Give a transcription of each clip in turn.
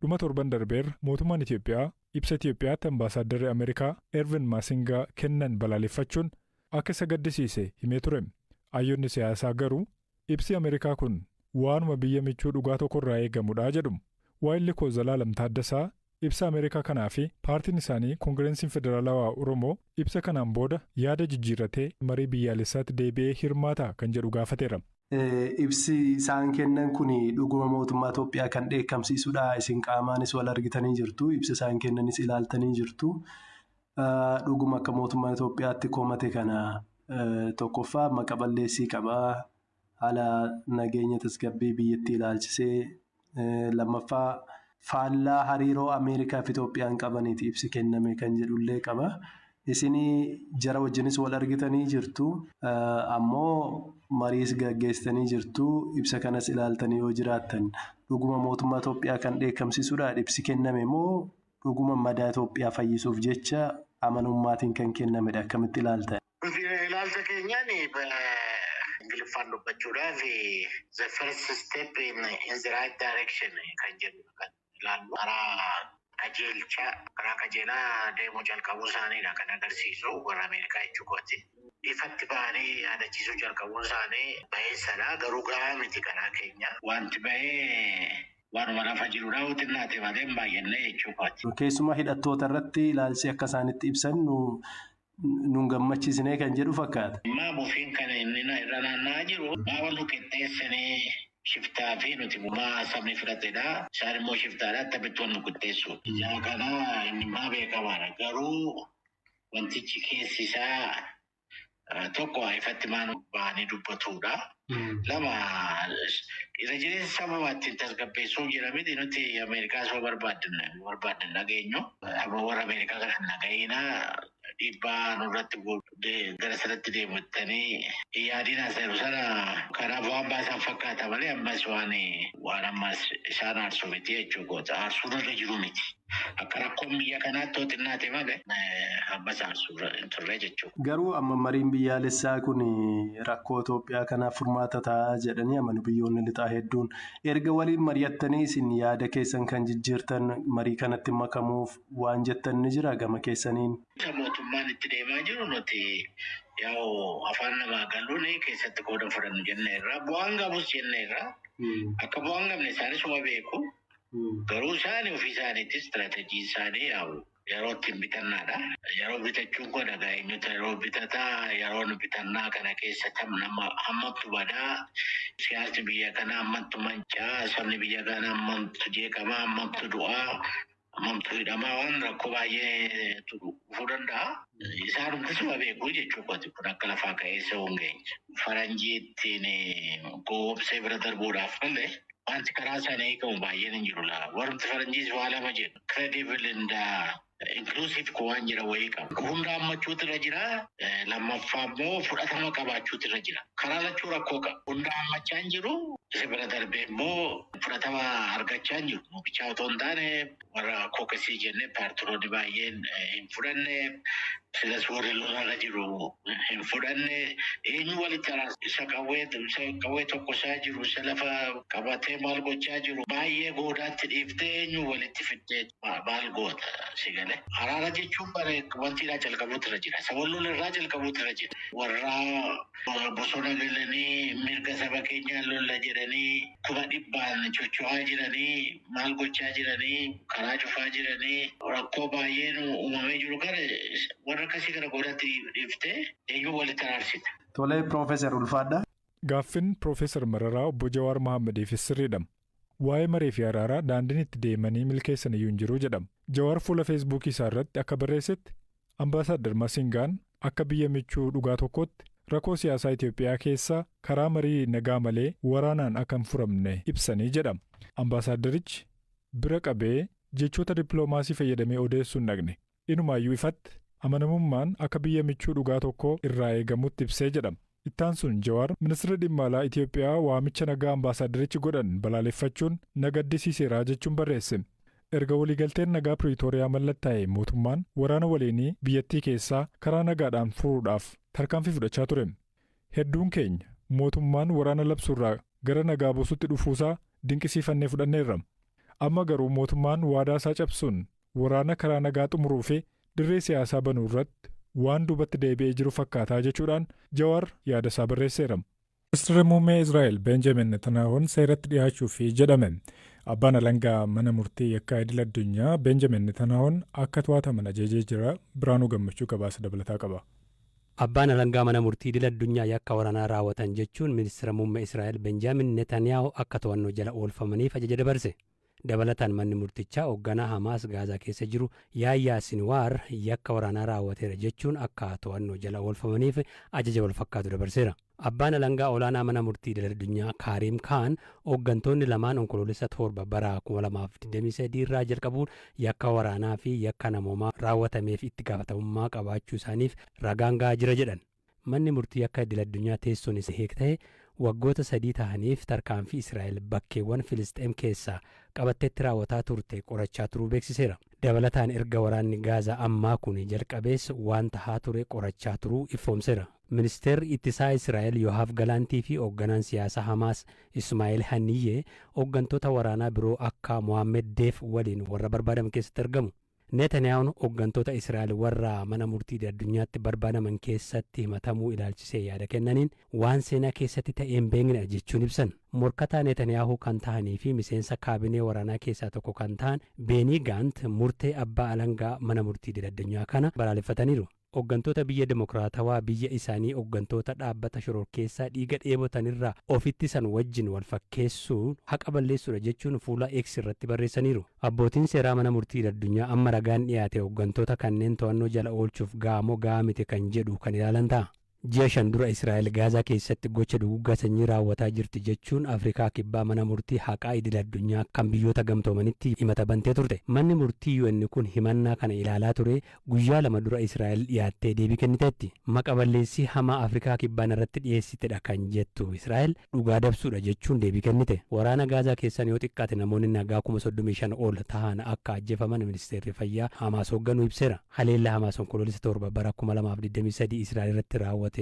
Dhuma torban darbeerra mootummaan Itoophiyaa ibsa Itoophiyaatti ambaasaadarri Ameerikaa Ervin Maasingaa kennan balaaleffachuun akka isa gaddisiise himee ture. Hayyoonni siyaasaa garuu ibsi Ameerikaa kun waanuma biyya michuu dhugaa tokkorraa eegamudha jedhu. Waayilli koo Zalaalam Taaddasaa ibsa Ameerikaa kanaa fi paartiin isaanii Koongireensiin Federaalawaa Oromoo ibsa kanaan booda yaada jijjiirratee marii biyyaalessaatti deebi'ee hirmaata kan jedhu gaafateera. Ibsi isaan kennan kun dhuguma mootummaa Itoophiyaa kan dheekkamsiisudha. Isin qaamaanis wal argitanii jirtu. Ibsa isaan kennanis ilaaltanii jirtu. Dhuguma akka mootummaa Itoophiyaatti komate kana tokkoffaa maqa balleessii qabaa. Haala nageenya tasgabbii biyyattii ilaalchisee lammaffaa faallaa hariiroo Ameerikaa fi Itoophiyaan qabaniiti ibsi kenname kan jedhullee qaba. Isin jara wajjinis wal argitanii jirtu. Ammoo mariis gaggeessitanii jirtu. Ibsa kanas ilaaltanii yoo jiraattan dhuguma mootummaa Itoophiyaa kan dheekkamsiisudha. Ibsi kenname moo dhuguma madaa Itoophiyaa fayyisuuf jecha amanummaatiin kan kennamedha? Akkamitti ilaaltan? Ilaalcha keenyaan Ingiliffaan dubbachuudhaaf "the first step in the right direction" kan jedhu kan ilaallu. Karaa qajeelcha, karaa qajeelaa deemuu jalqabuu isaaniidha kan agarsiisu warra Ameerikaa jechuukooti. Ifatti bahanii yaadachiisuu jalqabuun isaanii baheessadha. Garuu gahaa miti karaa keenya. Wanti bahee waanuma lafa jirudha, xinnaate malee hin baay'anne jechuukooti. Keessumaa hidhattoota irratti ilaalchi akka isaanitti ibsan nun gammachiisnee kan jedhu fakkaata. Maa bufiin kan inni irra naanna'aa jiru maa wal qixxeessanii shiftaa fi nuti maa sabni fudhatedha. Isaan immoo shiftaadha, akkamitti wal nu qixxeessu. Ijaa kana inni maa beekamaadha. Garuu wantichi keessi isaa tokko ifatti maan bahanii dubbatudha. Lama, irra jireessa saba ittiin tasgabbeessuuf jira miti. Nuti Ameerikaa soo barbaaddan dhageenyu. Amma warra Ameerikaa kana dhaga'ina dhiibbaa nurratti gara sanatti deemattanii yaadiin haasa'u sana kanaaf waan baasan fakkaata malee ammas waan ammas isaan aarsuu miti jechuudha. Aarsuu irra jiru miti. Akka rakkoon biyya kanaatti yoo xinnaate malee ammas aarsuu hin turre jechuudha. Garuu amma mariin biyyaalessaa kun rakkoo Itoophiyaa kanaaf furmaata ta'a jedhanii amanu biyyoonni lixaa hedduun. Erga waliin mari'attanii isin yaada keessan kan jijjiirtan, marii kanatti makamuuf waan jettan ni jira gama keessaniin? Mootummaan itti deemaa jiru nuti yaa'u afaan namaa galuun keessatti qooda fudhannu jenneerra. Bu'aan qabus jenneerra. Akka bu'aan qabne isaanis uma beeku. Garuu isaanii ofii isaaniitti istiraateejii isaanii yaa'u yeroo ittiin bitannaadha. Yeroo bitachuun kun egaa eenyutu yeroo bitataa? Yeroo bitannaa kana keessa nama hammamtu badaa? Siyaasni biyya kanaa hammamtu mancaa? Sabni biyya kanaa hammamtu jeeqamaa? Hammamtu du'aa? Hammamtu hidhamaa? Waan rakkoo baay'ee dhufuu danda'a. Isaan suma beeku jechuudha kun akka lafaa ka'eessa hongeenye. Faranjii ittiin gowwoomsee bira darbuudhaaf malee wanti karaa sana eegamu baay'een hin jiru. Warri faranjiis waa lama jedhu. Credible and inclusive waan jira wayii qabu. Hunda hammachuutu irra jira. Lammaffaa immoo fudhatama qabaachuutu irra jira. Karaa lachuu rakkoo qaba. Hunda hammachaa hin jiru. Isa bira darbee immoo fudhatama argachaa hin jiru. Bichaa otoo hin taane warra caucusii jennee paartiloonni baay'een hin fudhanne. Silas warri lolarra jiru hin fudhanne. Eenyu walitti araarsa? Isa qawwee tokko isaa jiru, isa lafa qabatee maal gochaa jiru baay'ee goodaatti dhiiftee eenyu walitti fiddee maal goota si galee? Araara jechuun wanti irraa jalqabuutu irra jira. Isa wal lola irraa jalqabuutu irra jira. Warra bosona galanii mirga saba keenyaa lolla jedhanii 100,000 socho'aa jiranii, maal gochaa jiranii, karaa cufaa jiranii, rakkoo baay'een uumamee jiru kana warra akkasii kana goodaatti dhiiftee eenyu walitti araarsita? Tolee, Piroofeesar, ulfaadha. Gaaffiin Piroofeesar Mararaa obbo Jawaar Mahaammadiifis sirriidha. Waa'ee maree fi araaraa daandiin itti deemanii milkeessan iyyuu hin jiru jedhama. Jawaar fuula Feesbuukii isaa irratti akka barreessetti Ambaasaadder Masingaan akka biyya michuu dhugaa tokkotti rakkoo siyaasaa Itoophiyaa keessaa karaa marii nagaa malee waraanaan akka hin furamne ibsanii jedhama. Ambaasaaddarichi bira qabee jechoota dippiloomaasii fayyadamee odeessuu hin dhaqne. Inumaayyuu ifatti amanamummaan akka biyya michuu dhugaa tokko irraa eegamutti ibsee jedhama. Ittaan sun Jawaar ministeera dhimma alaa Itoophiyaa waamicha nagaa ambaasaaddarichi godhan balaaleffachuun na gaddisiiseera jechuun barreesse. Erga waliigalteen nagaa Piriitooriyaa mallattaa'e mootummaan waraana waliinii biyyattii keessaa karaa nagaadhaan furuudhaaf tarkaanfii fudhachaa ture. Hedduun keenya mootummaan waraana labsuurraa gara nagaa buusutti dhufuusaa dinqisiifannee fudhanneerra. Amma garuu mootummaan waadaa isaa cabsuun waraana karaa nagaa xumuruu fi dirree siyaasaa banuu irratti waan duubatti deebi'ee jiru fakkaataa jechuudhaan Jawaar yaada isaa barreesseera. Ministeerri muummee Israa'el Benjamin Netanyaahuun seeratti dhiyaachuuf jedhame. Abbaan alangaa mana murtii yakkaa idil addunyaa Benjamin Netanyaahuun akka to'ataman ajajee jira. Biraanuu Gammachuu gabaasa dabalataa qaba. Abbaan alangaa mana murtii idil addunyaa yakka waraanaa raawwatan jechuun ministeera muummee Israa'el Benjamin Netanyaahu akka to'annoo jala oolfamaniif ajaja dabarse. Dabalataan manni murtichaa hoogganaa Hamaas Gaazaa keessa jiru Yaayyaa Sinwaar yakka waraanaa raawwateera jechuun akka to'annoo jala oolfamaniif ajaja wal fakkaatu dabarseera. Abbaan alangaa olaanaa mana murtii idil addunyaa Kaariim Kaan hooggantoonni lamaan Onkoloolessa 7 bara 2023 irraa jalqabuun yakka waraanaa fi yakka namoomaa raawwatameef itti gaafatamummaa qabaachuu isaaniif ragaan gahaa jira jedhan. Manni murtii yakka idil addunyaa teessoon isa Heeg ta'e waggoota 3 ta'aniif tarkaanfii Israa'el bakkeewwan Filisxeem keessaa qabatteetti raawwataa turte qorachaa turuu beeksiseera. Dabalataan erga waraanni Gaazaa ammaa kun jalqabees waan tahaa ture qorachaa turuu ifoomseera. Ministeerri ittisaa Israa'el Yohaaf Galaantii fi hoogganaan siyaasaa Hamaas Ismaa'eel Haniyyee hooggantoota waraanaa biroo akka Mohaammed Deef waliin warra barbaadaman keessatti argamu. Netanyahuun hooggantoota Israa'el warra mana murtii addunyaatti barbaadaman keessatti himatamuu ilaalchisee yaada kennaniin waan seenaa keessatti ta'e hin beekne jechuun ibsan. Morkataa Netanyahu kan ta'anii fi miseensa kaabinee waraanaa keessaa tokko kan ta'an Beenii Gaant murtee abbaa alangaa mana murtii addunyaa kana balaaleffataniiru. Hooggantoota biyya dimokiraatawaa biyya isaanii hooggantoota dhaabbata shororkeessaa dhiiga dheebotanirraa ofittisan wajjin wal fakkeessuun haqa balleessuudha jechuun fuula X irratti barreessaniiru. Abbootiin seeraa mana murtii addunyaa amma ragaan dhiyaate hooggantoota kanneen to'annoo jala oolchuuf gaamoo gahaa miti kan jedhu kan ilaalan ta'a. Ji'a 5 dura Israa'el Gaazaa keessatti gocha duguuggaa sanyii raawwataa jirti jechuun Afrikaa kibbaa mana murtii haqaa idil addunyaa kan biyyoota gamtoomanitti himata bantee turte. Manni murtii UN kun himannaa kana ilaalaa ture guyyaa 2 dura Israa'el dhiyaattee deebii kenniteetti. Maqa balleessii hamaa Afrikaa kibbaan irratti dhiyeessitedha kan jettu Israa'el dhugaa dabsuudha jechuun deebii kennite. Waraana Gaazaa keessan yoo xiqqaate namoonni nagaa 35,000 ol ta'an akka ajjeefaman ministeerri fayyaa Hamaas hoogganuu ibseera. Haleellaa Hamaas Onkoloolessa 7 bara 2023 Israa'el irratti raawwate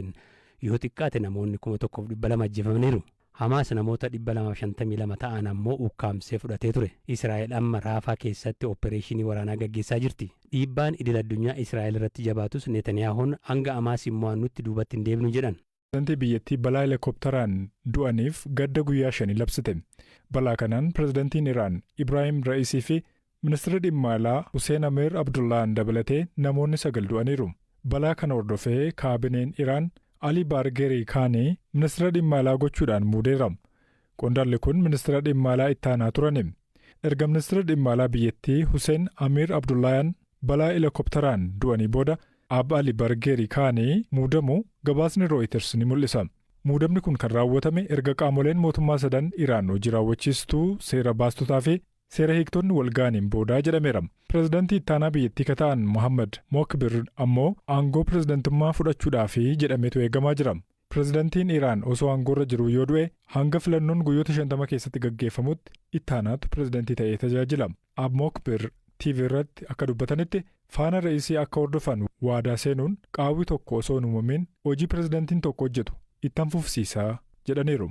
yoo xiqqaate namoonni 1,200 ajjeefamaniiru. Hamaas namoota 252 ta'an ammoo ukkaamsee fudhatee ture. Israa'el amma Raafaa keessatti opereeshinii waraanaa gaggeessaa jirti. Dhiibbaan idil addunyaa Israa'el irratti jabaatus Netanyaahuun hanga Hamaas mo'annutti duubatti hin deebinu jedhan. Pireezidantii biyyattii balaa helikopteraan du'aniif gadda guyyaa 5 labsite. Balaa kanaan pireezidantiin Iraan Ibraahim Ra'isii fi ministeerri dhimma alaa Hussein Amir Abdullaan dabalatee namoonni 9 du'aniiru. Balaa kana hordofee kaabineen Iraan Ali Baargerii Kaanii ministeera dhimma alaa gochuudhaan muudeera. Qondaalli kun ministeera dhimma alaa itti aanaa turani. Erga ministeera dhimma alaa biyyattii Hussein Amir Abdullaayaan balaa helikopteraan du'anii booda Abba Ali Baargerii Kaanii muudamu gabaasni Reuters ni mul'isa. Muudamni kun kan raawwatame erga qaamoleen mootummaa sadan Iraan hojii raawwachiistuu seera baastotaa fi seera hiiktonni wal ga'aniin boodaa jedhameera. Pireezidantii ittaanaa biyyattii kan ta'an Mohammad Mokbir ammoo aangoo pireezidantummaa fudhachuudhaaf jedhameetu eegamaa jira. Pireezidantiin Iraan osoo aangoorra jiru yoo du'e hanga filannoon guyyoota 50 keessatti gaggeeffamutti ittaanaatu pireezidantii ta'ee tajaajila. Ab Mokbir TV irratti akka dubbatanitti faana re'isii akka hordofan waadaa seenuun qaawwi tokko osoo hin uumamin hojii pireezidantiin tokko hojjetu ittan fufsiisaa jedhaniiru.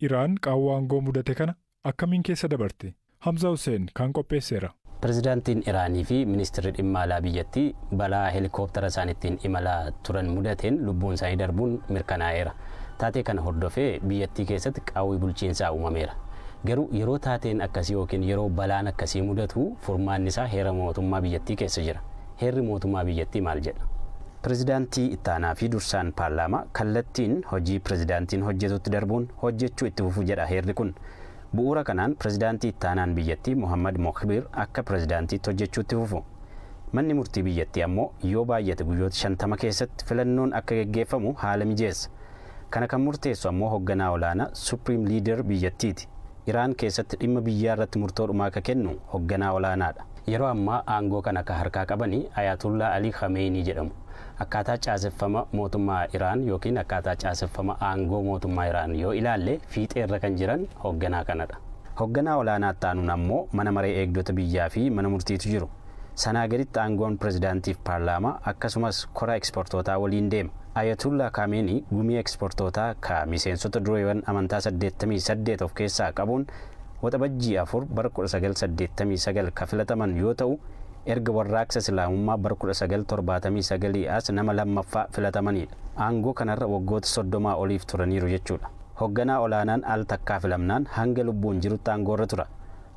Iraan qaawwa aangoo mudate kana akkamiin keessa dabarte? Hamza Hussein kan qopheesseera. Pireezidaantiin Iraanii fi ministeerri dhimma alaa biyyattii balaa heelikooptara isaan ittiin imalaa turan mudateen lubbuun isaanii darbuun mirkanaa'eera. Taatee kana hordofee biyyattii keessatti qaawwi bulchiinsaa uumameera. Garuu yeroo taateen akkasii yookiin yeroo balaan akkasii mudatu furmaanni isaa heera mootummaa biyyattii keessa jira. Heerri mootummaa biyyattii maal jedha? Pireezidaantii ittaanaa fi dursaan paarlaamaa kallattiin hojii pireezidaantiin hojjetutti darbuun hojjechuu itti fufu jedha heerri kun. Bu'uura kanaan pireezidaantii ittaanaan biyyattii Mohammad Mokbir akka pireezidaantiitti hojjechuutti fufu. Manni murtii biyyattii ammoo yoo baay'ate guyyoota 50 keessatti filannoon akka geggeeffamu haala mijeessa. Kana kan murteessu ammoo hoogganaa olaanaa Supreme Leader biyyattiiti. Iraan keessatti dhimma biyyaa irratti murtoo dhumaa akka kennu hoogganaa olaanaadha. Yeroo ammaa aangoo kana akka harkaa qabanii Ayatollah Ali Khamenei jedhamu. Akkaataa caaseffama mootummaa Iraan yookiin akkaataa caaseffama aangoo mootummaa Iraan yoo ilaalle fiixeerra kan jiran hoogganaa kanadha. Hoogganaa olaanaa taanuun ammoo mana maree eegdota biyyaa fi mana murtiitu jiru. Sanaa gaditti aangoon pireezidaantiif paarlaamaa akkasumas kora ekspoortootaa waliin deema. Ayatollah Khamenei gumii ekspoortootaa ka miseensota dureewwan amantaa 88 of keessaa qabuun Waxabajjii 4 bara 1989 ka filataman yoo ta'u, erga warraaqsa Islaamummaa bara 1979 as nama lammaffaa filatamanidha. Aangoo kanarra waggoota 30 oliif turaniiru jechuudha. Hoogganaa olaanaan al takkaa filamnaan hanga lubbuun jirutti aangoorra tura.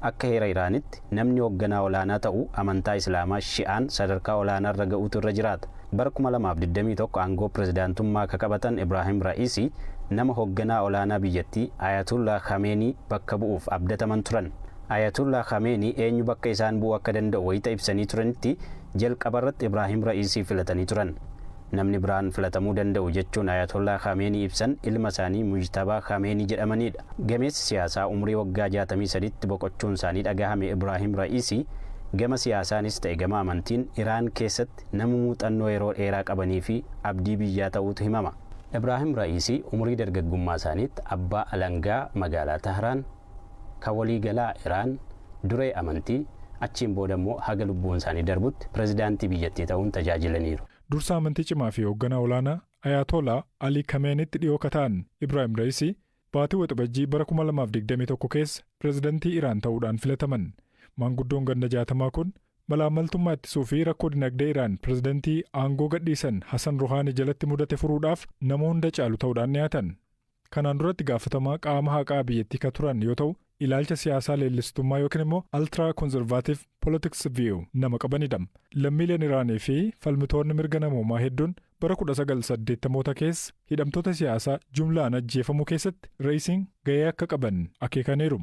Akka heera Iraanitti namni hoogganaa olaanaa ta'u amantaa Islaamaa Shi'aan sadarkaa olaanaarra ga'uutu irra jiraata. Bara 2021 aangoo pirezidaantummaa ka qabatan Ibraahim Ra'iisii nama hoogganaa olaanaa biyyattii Ayatullah Khamenei bakka bu'uuf abdataman turan. Ayatullah Khamenei eenyu bakka isaan bu'uu akka danda'u wayita ibsanii turanitti jalqabarratti Ibraahim Ra'iisii filatanii turan. Namni biraan filatamuu danda'u jechuun Ayatollah Khamenei ibsan ilma isaanii Mujtabaa Khamenei jedhamanidha. Gameessi siyaasaa umurii waggaa 63tti boqochuun isaanii dhagahame Ibraahim Ra'iisii gama siyaasaanis ta'e gama amantiin Iraan keessatti nama muuxannoo yeroo dheeraa qabanii fi abdii biyyaa ta'uutu himama. Ibraahim Ra'iisii umurii dargaggummaa isaaniitti abbaa alangaa magaalaa Tahraan, kan waliigalaa Iraan, duree amantii, achiin booda immoo haga lubbuun isaanii darbutti pirezidaantii biyyattii ta'uun tajaajilaniiru. Dursa amantii cimaa fi hoogganaa olaanaa Ayatollah Ali Kameenitti dhiyoo ka ta'an Ibraahim Ra'iisii baatii Waxabajjii bara 2021 keessa pirezidaantii Iraan ta'uudhaan filataman. Maanguddoon ganna 60 kun malaamaltummaa ittisuu fi rakkoo dinagdee Iraan pirezidaantii aangoo gadhiisan Hasan Ruhaanii jalatti mudate furuudhaaf nama hunda caalu ta'uudhaan dhiyaatan. Kanaan duratti gaafatamaa qaama haqaa biyyattii ka turan yoo ta'u, ilaalcha siyaasaa leellistummaa yookiin immoo ultra conservative politics view nama qabanidha. Lammiileen Iraanii fi falmitoonni mirga namoomaa hedduun bara 1980moota keessa hidhamtoota siyaasaa jumlaan ajjeefamuu keessatti Ra'iisiin gahee akka qaban akeekaniiru.